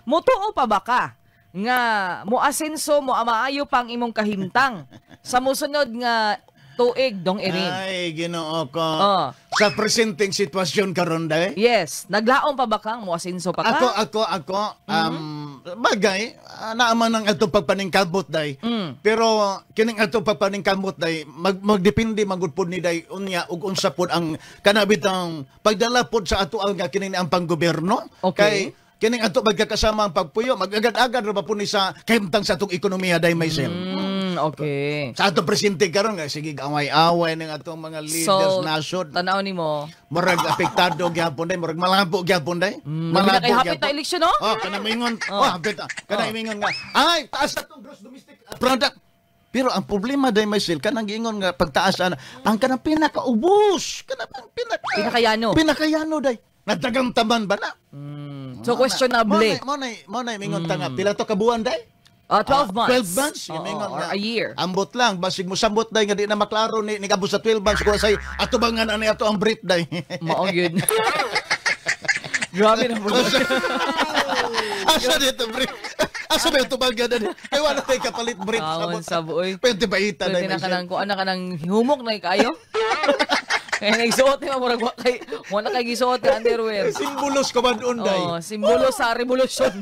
Mutuo pa ba ka nga mo asenso, mo maayo pang imong kahimtang sa mosunod nga tuig, Dong Erin? Ay, Ginoo ko. Oh. Sa presenteng sitwasyon karon day. Yes, naglaom pa ba kang mo asenso pa ka? Ako, bagay, naaman ang atong pagpaningkamot day. Pero kining atong pagpaningkamot day, magdepende magud pod ni day unya ug unsa pod ang kana bitang pagdala pod sa ato ang kining ang panggobyerno. Kay kining ato magkakasama ang pagpuyo, magagad-agad ra ba po ni sa kahimtang sa atong ekonomiya day, Maisel. Sa atong presente karon nga sige away-away ning atong mga leaders So, nasod. Tanaw nimo, Murag apektado gyapon day, murag malabo gyapon day. Labi na kay hapit na eleksyon, no? Oh, kana moingon. Oh, hapit. Kana moingon nga, ay, taas na tong gross domestic product. Pero ang problema day, Maisel, kanang giingon nga pagtaas ana, ang kanang pinakaubos, kanang pinaka Pinakayano. Pinakayano day. Nadagamtaman ba na? So questionable. Mo na mingon ta nga pila to ka buwan day? 12 months. 12 months. Oo, Mingon or nga, a year. Ambot lang basig mo sambot day nga di na maklaro ni ni sa 12 months ko say atubangan ani ato ang brief day. Mao gyud. Grabe na po. Asa dito brief? Asa ba ito bagay na? Kay wala tay kapalit brief. Awon sa buoy. Pwede ba ita Pwede na kanang kuan na kanang humok na kaayo. Kaya nagsuot ni murag wa kay wala kay gisuot nga underwear. Simbolos ka man unday. Oh, simbolo sa revolusyon.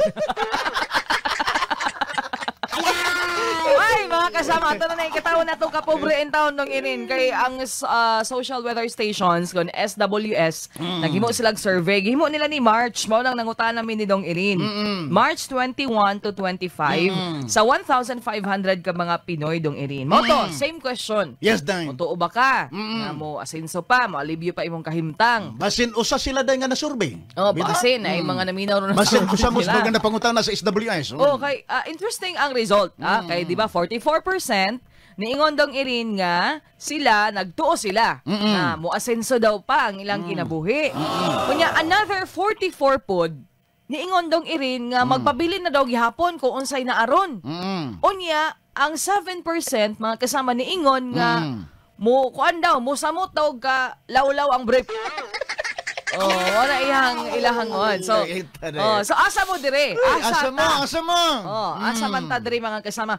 Ay, mga kasama, ito na nakikitawa na itong kapobre in town nung inin. Kay ang social weather stations, kon SWS, naghimo silang survey. Gihimo nila ni March, mao nang nangutan namin ni Dong Irin. March 21 to 25, sa 1,500 ka mga Pinoy, Dong Irin. Mao to, same question. Yes, day. Mutuo ba ka nga mo asenso pa, mo alibyo pa imong kahimtang? Basin usa sila day nga na survey. Oh, basin ay mga naminaw ron na Basin usa mo sila. sa mga pangutana sa SWS. Oh, kay interesting ang result, kay di ba 44% niingon, Dong Irin, nga sila nagtuo sila na moasenso daw pa ang ilang kinabuhi. Kunya another 44 pod niingon, Dong Irin, nga magpabilin na daw gihapon kung unsay naaron. Unya ang 7%, mga kasama, niingon nga mo kuan daw, mo samot daw ka lawlaw ang brief. Oh, wala iyang ilahang on. So, Ita na oh, so asa mo dire? Asa mo, ta. Asa mo. Oh, asa man ta diri, mga kasama?